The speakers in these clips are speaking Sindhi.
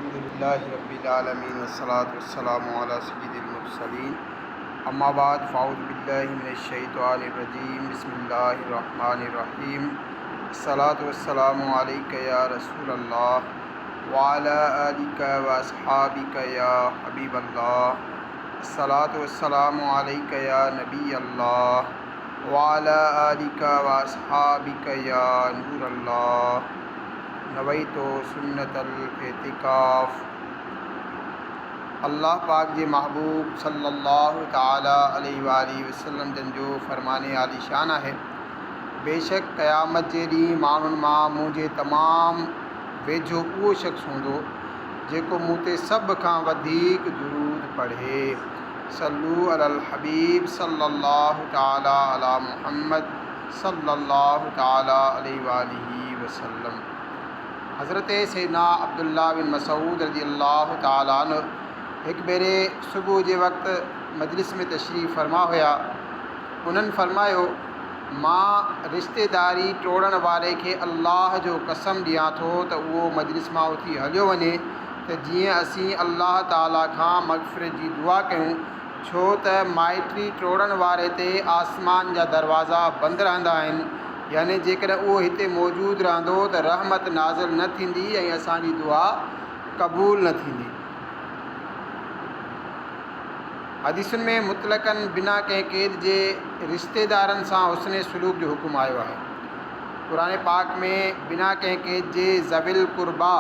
الحمد لله رب العالمين والصلاة والسلام علي سيد المرسلين اما بعد فاعوذ بالله من الشيطان الرجيم بسم الله الرحمن الرحيم الصلاة والسلام عليك يا رسول الله وعلى آلك واصحابك يا حبيب الله الصلاة والسلام عليك يا نبي الله وعلى آلك واصحابك يا نور الله نويت سنة الاعتڪاف الله پاڪ جي محبوب صلّي الله تعالٰي عليه واٰله وسلّم جن جو فرمان عاليشان آهي، بيشڪ قيامت جي ڏينهن ماڻهن مان منهنجي تمام ويجهو اهو شخص هوندو جيڪو مون تي سڀ کان وڌيڪ درود پڙهي. صلو علي الحبيب صلّي الله تعالٰي علي محمّد صلّي الله تعالٰي عليه واٰله وسلّم. حضرت سيدنا عبدالله بن مسعود رضي الله تعالٰي عنه هڪ ڀيري صبح جي وقت مجلس ۾ تشريف فرما هيا. انهن فرمايو، مان رشتيداري ٽوڙڻ واري کي الله جو قسم ڏيان ٿو ته اهو مجلس مان اٿي هليو وڃي ته جيئن اسين الله تعالٰي کان مغفرت جي دعا ڪيون ڇو ته مائٽي ٽوڙڻ واري تي آسمان جا دروازا بند رهندا آهن، يعني جيڪڏهن اهو هتي موجود رهندو ته رحمت نازل نه ٿيندي ۽ اسان جي دعا قبول نه ٿيندي. حديثن ۾ مطلقاً بنا ڪنهن قيد جي رشتيدارن سان حسن سلوڪ جو حڪم آيو آهي. قرآن پاڪ ۾ بنا ڪنهن قيد جي ذوي القربيٰ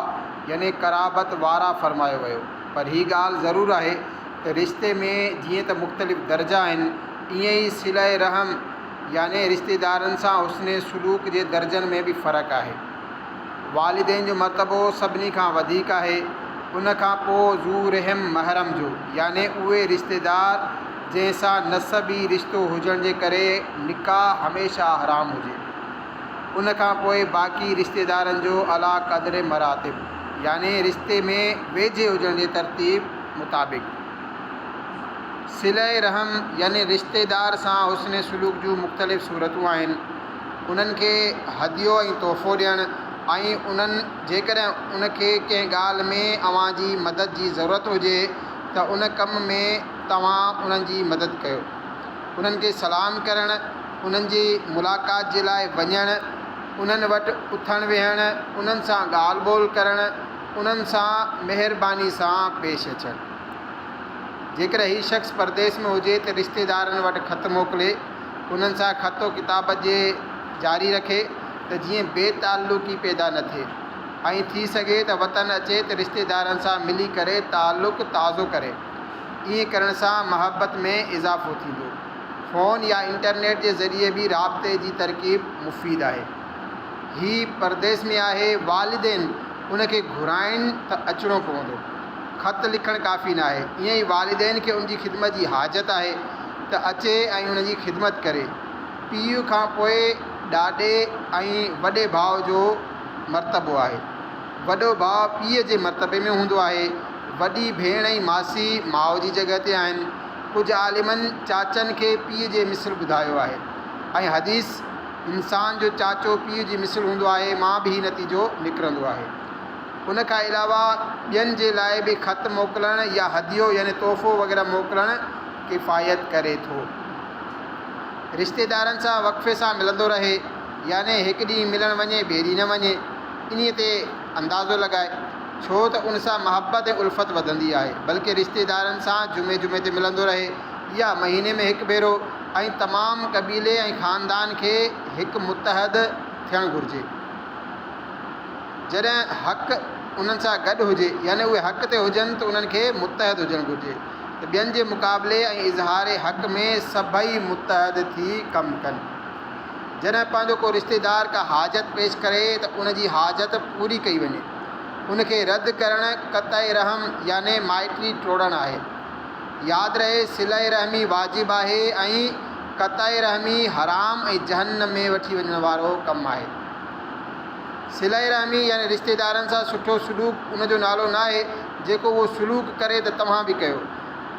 يعني قرابت وارا فرمايو ويو، پر هي ڳالهه ضرور آهي ته رشتي ۾ جيئن ته مختلف درجا آهن، ائين ئي صله رحم يعني رشتيدارن سان حسن سلوڪ جي درجن ۾ به فرق آهي. والدين جو مرتبو سڀني کان وڌيڪ آهي، ان کان پوء ذو رحم محرم جو يعني اهي رشتيدار جنهن سان نسبي رشتو هجڻ جي ڪري نڪاح هميشه حرام هجي. ان کان پوء باقي رشتيدارن جو عليٰ قدر مراتب يعني رشتي ۾ ويجهي هجڻ جي ترتيب مطابق. صله رحم يعني رشتيدار سان حسن سلوڪ جون مختلف صورتون آهن. انهن کي هديو ۽ تحفو ڏيڻ ۽ انهن جيڪڏهن ان کي ڪنهن ڳالهه ۾ اوهان جي مدد جي ضرورت هجي ته ان ڪم ۾ توهان انهن جي مدد ڪيو. انهن کي سلام ڪرڻ، انهن جي ملاقات جي لاء وڃڻ، انهن وٽ اٿڻ ويهڻ، انهن سان ڳالهه ٻولهه ڪرڻ، انهن سان مهرباني سان پيش اچڻ. جيڪڏهن هي شخص پرديس ۾ هجي ته رشتيدارن وٽ خط موڪلي، انهن سان خط و ڪتابت جي جاري رکي ته جيئن بي تعلقي پيدا نه ٿئي ۽ ٿي سگهي ته وطن اچي ته رشتيدارن سان ملي ڪري تعلق تازو ڪري. ائين ڪرڻ سان محبت ۾ اضافو ٿيندو. فون يا انٽرنيٽ جي ذريعي به رابطي جي ترڪيب مفيد آهي. هي پرديس ۾ آهي، والدين ان کي گهرائين ته اچڻو پوندو. خط لکڻ ڪافي ناهي. ائين ئي والدين کي ان جي خدمت جي حاجت آهي ته اچي ۽ ان جي خدمت ڪري. پيء کان پوء ڏاڏي ۽ وڏي ڀاء جو مرتبو آهي. وڏو ڀاء پيء جي مرتبي ۾ هوندو آهي. وڏي ڀيڻ ۽ ماسي ماء جي جڳهه تي آهن. ڪجهه عالمن چاچن کي پيء جي مثل ٻڌايو آهي ۽ حديث انسان جو چاچو پيء جي مثل هوندو آهي مان به هي نتيجو نڪرندو آهي. ان کان علاوه ٻين جي لاء به خط موڪلڻ يا هديو يعني تحفو وغيره موڪلڻ ڪفايت ڪري ٿو. رشتيدارن سان وقفي سان ملندو رهي يعني هڪ ڏينهن ملڻ وڃي ٻئي ڏينهن نه وڃي انهي تي اندازو لڳائي ڇو ته ان سان محبت ۽ الفت وڌندي آهي بلڪه رشتيدارن سان جمعي جمعي تي ملندو رهي يا مهيني ۾ هڪ ڀيرو ۽ تمام قبيلي ۽ خاندان کي هڪ متحد ٿيڻ گهرجي. جڏهن حق انهن سان گڏ هجي يعني اهي حق تي هجن ته انهن کي متحد هجڻ گهرجي ته ٻين جي مقابلي ۽ اظهار حق ۾ سڀئي متحد ٿي ڪم ڪن. جڏهن پنهنجو ڪو رشتيدار ڪا حاجت پيش ڪري ته ان جي حاجت پوري ڪئي وڃي. ان کي رد ڪرڻ قطع رحم يعني مائٽي ٽوڙڻ آهي. ياد رهي صله رحمي واجب آهي ۽ قطع رحمي حرام ۽ جهنم ۾ وٺي وڃڻ وارو ڪم آهي. صله رحمي يعني رشتيدارن سان سٺو سلوڪ ان جو نالو ناهي جيڪو اهو سلوڪ ڪري ته توهان به ڪيو.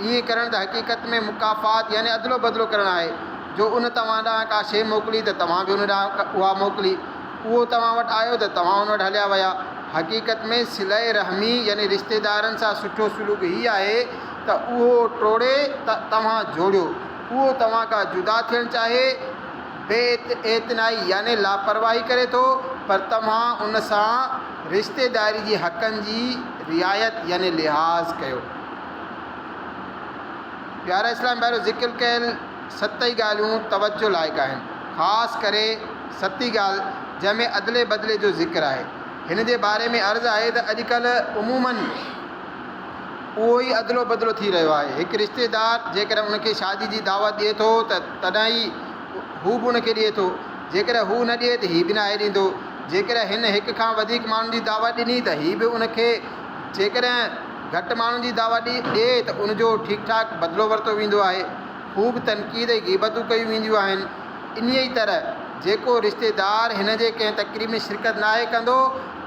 ائين ڪرڻ ته حقيقت ۾ مڪافات يعني ادلو بدلو ڪرڻ آهي جو ان توهان ڏانهن ڪا شيء موڪلي ته توهان به ان ڏانهن اها موڪلي. اهو توهان وٽ آيو ته توهان ان وٽ هليا ويا. حقيقت ۾ صله رحمي يعني رشتيدارن سان سٺو سلوڪ هي آهي ته اهو ٽوڙي ته توهان جوڙيو، اهو توهان کان جدا ٿيڻ چاهي، بي اعتنائي يعني لاپرواهي ڪري ٿو پر توهان ان سان رشتيداري جي حقن جي رعايت يعني لحاظ ڪيو. پيارا اسلام ڀائرو! ذڪر ڪيل ست ئي ڳالهيون توجه لائق آهن. خاص ڪري ستين ڳالهه جنهن ۾ ادلي بدلي جو ذڪر آهي. هن جي باري ۾ عرض آهي ته اڄڪلهه عموماً اهو ئي ادلو بدلو ٿي رهيو آهي. هڪ رشتيدار جيڪڏهن ان کي شادي جي دعوت ڏئي ٿو ته تڏهن ئي هو به ان کي ڏئي ٿو. جيڪڏهن هو نه ڏئي ته هي به ناهي ڏيندو. جيڪڏهن هن هڪ کان وڌيڪ ماڻهن جي دعوت ڏني ته هي به ان کي جيڪڏهن گهٽ ماڻهن جي دعوت ڏئي ته ان جو ٺيڪ ٺاڪ بدلو ورتو ويندو آهي. خوب تنقيد ۽ غيبتون ڪيون وينديون آهن. انهيء ئي طرح جيڪو رشتيدار هن جي ڪنهن تقريب ۾ شرڪت ناهي ڪندو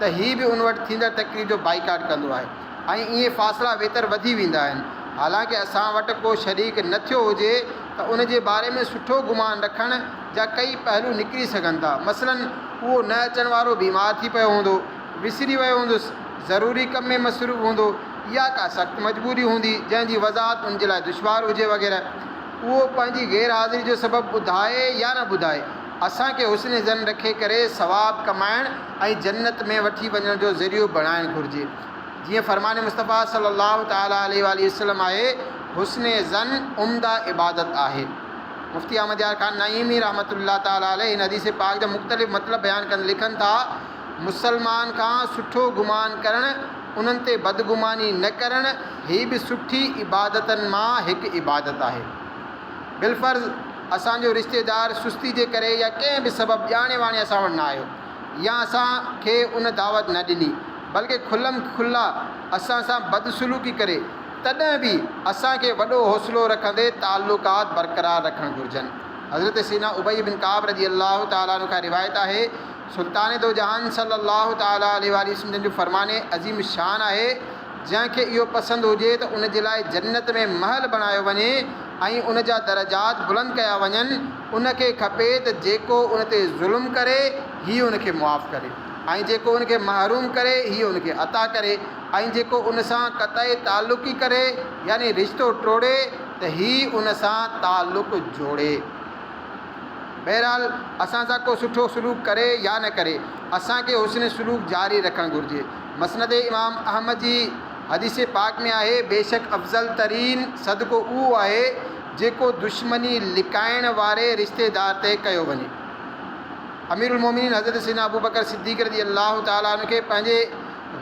ته هي به ان وٽ ٿيندڙ تقريب جو بائيڪاٽ ڪندو آهي ۽ ائين فاصلا ويتر وڌي ويندا آهن. حالانڪه اسان وٽ ڪو شريڪ نه ٿيو هجي ته ان جي باري ۾ سٺو گمان رکڻ جا ڪئي پهلو نڪري سگهن ٿا. مثلاً اهو نه اچڻ وارو بيمار ٿي پيو هوندو، وسري ويو هوندس، ضروري ڪم ۾ مصروف هوندو يا ڪا سخت مجبوري هوندي جنهن جي وضاحت ان جي لاء دشوار هجي وغيره. اهو پنهنجي غير حاضري جو سبب ٻڌائي يا نه ٻڌائي، اسان کي حسن ظن رکي ڪري ثواب ڪمائڻ ۽ جنت ۾ وٺي وڃڻ جو ذريعو بڻائڻ گهرجي. جيئن فرمان مصطفيٰ صلّي الله تعالٰي عليه واٰله وسلّم آهي، حسن ظن عمده عبادت آهي. مفتي احمد يار خان نعيمي رحمة الله تعالٰي عليه هن حديث پاڪ جا مختلف مطلب بيان ڪندي لکن ٿا، مسلمان کان سٺو گمان ڪرڻ، انهن تي بدگماني نه ڪرڻ، هي به سٺي عبادتن مان هڪ عبادت آهي. بالفرض اسان جو رشتيدار سستي جي ڪري يا ڪنهن به سبب ڄاڻي واڻي اسان وٽ نه آيو يا اسان کي ان دعوت نه ڏني بلڪه کلم کلا اسان سان بدسلوڪي ڪري تڏهن به اسان کي وڏو حوصلو رکندي تعلقات برقرار رکڻ گهرجن. حضرت سيدنا ابي بن ڪعب رضي الله تعالٰي عنه کان روايت آهي سلطان دو جهان صلّي الله تعالٰي عليه واٰله وسلّم جن جو فرمان عظيم الشان آهي، جنهن کي اهو پسند هجي ته ان جي لاء جنت ۾ محل بڻايو وڃي ۽ ان جا درجات بلند ڪيا وڃن، ان کي کپي ته جيڪو ان تي ظلم ڪري هي ان کي معاف ڪري ۽ جيڪو ان کي محروم ڪري هي ان کي عطا ڪري ۽ جيڪو ان سان قطع تعلقي ڪري يعني رشتو ٽوڙي ته هي ان سان تعلق جوڙي. بهرحال اسان سان ڪو سٺو سلوڪ ڪري يا نه ڪري، اسان کي حسن سلوڪ جاري رکڻ گهرجي. مسند امام احمد جي حديث پاڪ ۾ آهي، بيشڪ افضل ترين صدقو اهو آهي، جيڪو دشمني لڪائڻ واري رشتيدار تي ڪيو وڃي. امير المومنين حضرت سيدنا ابوبڪر صديق رضي الله تعالٰي عنه کي پنهنجي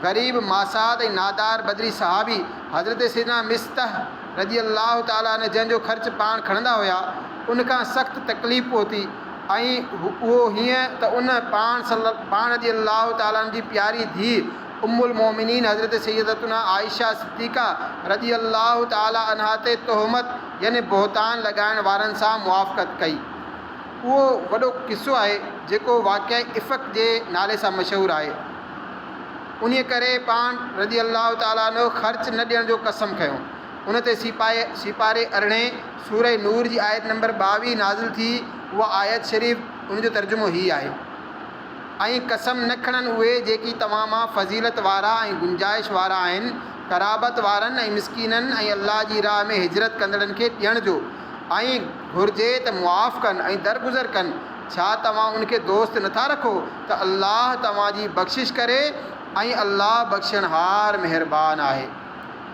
غريب ماسات ۽ نادار بدري صحابي حضرت سيدنا مسطح رضي الله تعالٰي عنه جنهن جو خرچ پاڻ کڻندا هيا ان کان سخت تڪليف پهتي ۽ اهو هيئن ته ان پاڻ پاڻ رضي الله تعالٰي عنه جي پياري ڌيء ام المومنين حضرت سيدتنا عائشه صديقه رضي الله تعالٰي عنها تي تهمت يعني بهتان لڳائڻ وارن سان موافقت ڪئي. اهو وڏو قصو آهي جيڪو واقعه افڪ جي نالي سان مشهور آهي. انهيء ڪري پاڻ رضي الله تعالٰي عنه خرچ نه ڏيڻ جو قسم کنيو. ان تي سيپائي سيپاري ارڙهين سورة نور جي آيت نمبر 22 نازل ٿي، اها آيت شريف ان جو ترجمو هي آهي. ۽ قسم نه کڻن اهي جيڪي توهان مان فضيلت وارا ۽ گنجائش وارا آهن قرابت وارن ۽ مسڪينن ۽ الله جي راهه ۾ هجرت ڪندڙن کي ڏيڻ جو ۽ گهرجي ته معاف ڪن ۽ درگذر ڪن ڇا توهان ان کي دوست نٿا رکو ته الله توهان جي بخشش ڪري ۽ الله بخشڻهار مهربان آهي.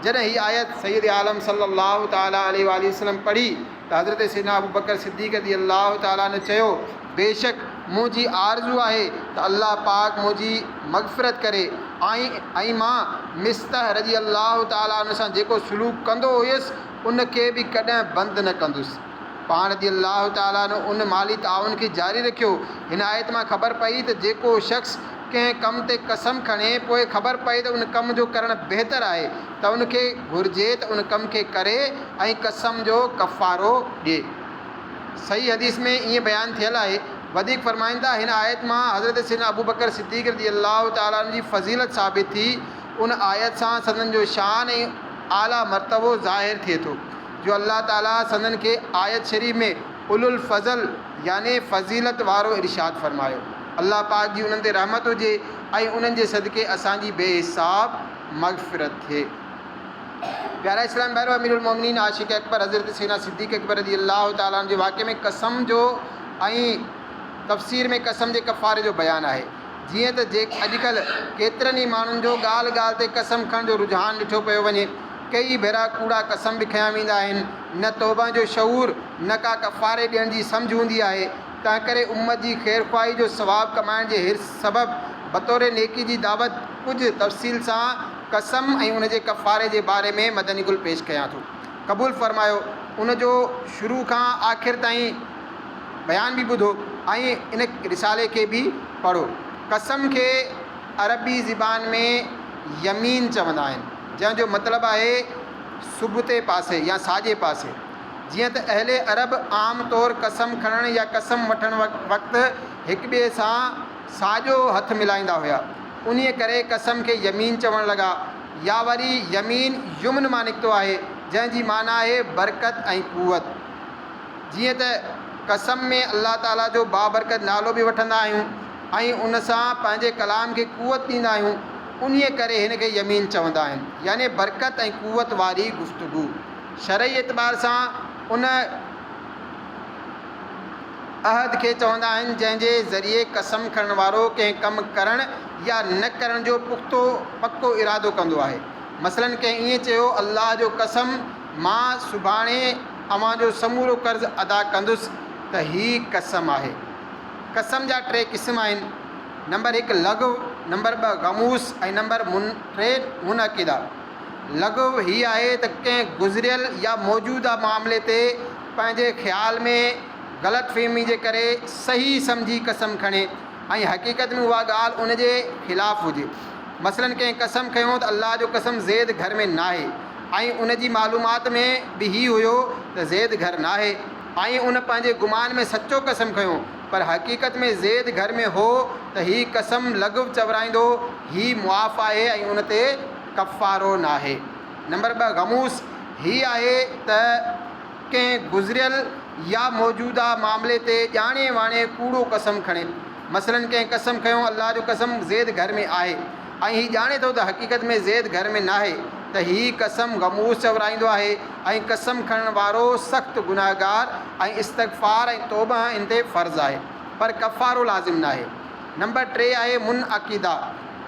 جڏهن هي آيت سيد عالم صلّي الله تعالٰي عليه واٰله وسلّم پڙهي ته حضرت سيدنا ابوبڪر صديق رضي الله تعالٰي عنه چيو، بيشڪ منهنجي آرزو آهي ته الله پاڪ منهنجي مغفرت ڪري ۽ ۽ مان مسطح رضي الله تعالٰي عنه سان جيڪو سلوڪ ڪندو هيس ان کي به ڪڏهن بند نه ڪندس. پاڻ رضي الله تعالٰي عنه ان مالي تعاون کي جاري رکيو. هن آيت مان خبر پئي ته جيڪو شخص ڪنهن ڪم تي قسم کڻي پوء خبر پئي ته ان ڪم جو ڪرڻ بهتر آهي ته ان کي گهرجي ته ان ڪم کي ڪري ۽ قسم جو ڪفارو ڏئي. صحيح حديث ۾ ائين بيان ٿيل آهي. وڌيڪ فرمائن ٿا، هن آيت مان حضرت سيدنا ابوبڪر صديق رضي الله تعالٰي عنه جي فضيلت ثابت ٿي. ان آيت سان سندن جو شان ۽ اعليٰ مرتبو ظاهر ٿئي ٿو. جو الله تعاليٰ سندن کي آيت شريف ۾ اولو الفضل يعني فضيلت وارو ارشاد فرمايو. الله پاڪ جي انهن تي رحمت هجي ۽ انهن جي صدقي اسان جي بي حساب مغفرت ٿئي. پيارا اسلام ڀائرو! امير المومنين عاشق اڪبر حضرت سيدنا صديق اڪبر رضي الله تعالٰي عنه جي واقعي ۾ قسم جو ۽ تفسير ۾ قسم جي ڪفاري جو بيان آهي. جيئن ته جي اڄڪلهه ڪيترن ئي ماڻهن جو ڳالهه ڳالهه تي قسم کڻڻ جو رجحان ڏٺو پيو وڃي. ڪيئي ڀيرا ڪوڙا قسم به کنيا ويندا آهن. نه توبه جو شعور نه ڪا ڪفاري ڏيڻ جي سمجهه هوندي آهي. تنهنڪري امت جي خيرخواهي جو ثواب ڪمائڻ جي حرص سبب بطور نيڪي جي دعوت ڪجهه تفصيل سان قسم ۽ ان جي ڪفاري جي باري ۾ مدني گل پيش ڪيان ٿو. قبول فرمايو. ان جو شروع کان آخر تائين بيان به ٻڌو ۽ ان رسالي کي به پڙهو. قسم کي عربي زبان ۾ يمين چوندا آهن، جنهن جو مطلب آهي سبتي پاسي يا ساڄي پاسي. جيئن ته اهل عرب عام طور قسم کڻڻ يا قسم وٺڻ وقت هڪٻئي سان ساڄو هٿ ملائيندا هيا، انهيء ڪري قسم کي يمين چوڻ لڳا يا وري يمين يمن مان نڪتو آهي، جنهن جي معنيٰ آهي برڪت ۽ قوت. جيئن ته قسم ۾ الله تعاليٰ جو بابرڪت نالو به وٺندا آهيون ۽ ان سان پنهنجي ڪلام کي قوت ڏيندا آهيون، انهيء ڪري هن کي يمين چوندا آهن، يعني برڪت ۽ قوت واري گفتگو. شرعي اعتبار سان ان عهد کي چوندا آهن، جنهن جي ذريعي قسم کڻڻ وارو ڪنهن ڪم ڪرڻ يا نه ڪرڻ جو پختو پڪو ارادو ڪندو آهي. مثلاً ڪنهن ائين چيو، الله جو قسم مان سڀاڻي اوهان جو سمورو قرض ادا ڪندس ته هي قسم آهي. قسم جا ٽي قسم آهن، نمبر هڪ لغو، نمبر ٻه غموس ۽ نمبر ٽي منعقده. لغو هي آهي ته ڪنهن گذريل يا موجوده معاملي تي پنهنجي خيال ۾ غلط فهمي جي ڪري صحيح سمجهي قسم کڻي ۽ حقيقت ۾ اها ڳالهه ان جي خلاف هجي. مثلاً ڪنهن قسم کنيو ته الله جو قسم زيد گهر ۾ ناهي ۽ ان جي معلومات ۾ به هي هيو ته زيد گهر ناهي ۽ ان پنهنجي گمان ۾ سچو قسم کنيو پر حقيقت ۾ زيد گهر ۾ هو ته هي قسم لغو چورائيندو هي معاف آهي ۽ ان تي ڪفارو ناهي. نمبر ٻه غموس هي آهي ته ڪنهن گذريل يا موجوده معاملي تي ڄاڻي واڻي ڪوڙو قسم کڻي. مثلاً ڪنهن قسم کنيو الله جو قسم زيد گهر ۾ آهي ۽ هي ڄاڻي ٿو ته حقيقت ۾ زيد گهر ۾ ناهي ته هي قسم غموس چورائيندو آهي ۽ قسم کڻڻ وارو سخت گنهگار ۽ استغفار ۽ توبه ان تي فرض آهي پر ڪفارو لازم ناهي. نمبر ٽي آهي منعقده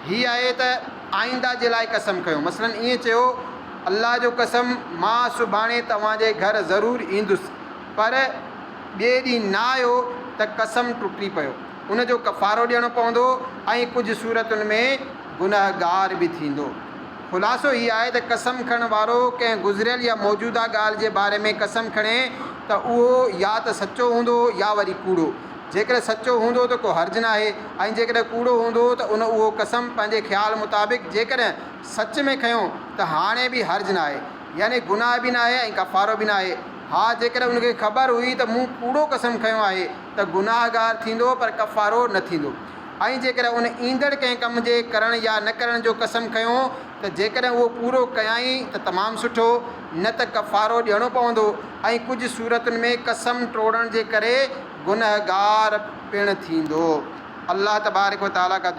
هي آهي ته آئنده جي لاء قسم کنيو مثلاً ائين چيو الله جو قسم مان سڀاڻي توهان جي گهر ضرور ايندس پر ٻئي ڏينهن نه آيو ته قسم ٽٽي پيو ان جو ڪفارو ڏيڻو پوندو ۽ ڪجهه صورتن ۾ گنهگار به ٿيندو. خلاصو هي آهي ته قسم کڻڻ وارو ڪنهن گذريل يا موجوده ڳالهه جي باري ۾ قسم کڻي ته اهو يا ته سچو هوندو يا وري ڪوڙو. جيڪڏهن سچو هوندو ته ڪو حرج ناهي ۽ جيڪڏهن ڪوڙو هوندو ته ان اهو قسم پنهنجي خيال مطابق جيڪڏهن سچ ۾ کنيو ته هاڻي به حرج ناهي يعني گناهه به ناهي ۽ ڪفارو به ناهي. ها جيڪڏهن ان کي خبر هئي ته مون ڪوڙو قسم کنيو آهي ته گناهگار ٿيندو پر ڪفارو نه ٿيندو. ۽ جيڪڏهن ان ايندڙ ڪنهن ڪم جي ڪرڻ يا نه ڪرڻ جو قسم کنيو ته جيڪڏهن اهو پورو ڪيائين ته تمام سٺو، نه ته ڪفارو ڏيڻو پوندو ۽ ڪجهه صورتن ۾ قسم ٽوڙڻ جي ڪري گنهگار پڻ ٿيندو. الله تبارڪ و تعاليٰ کان.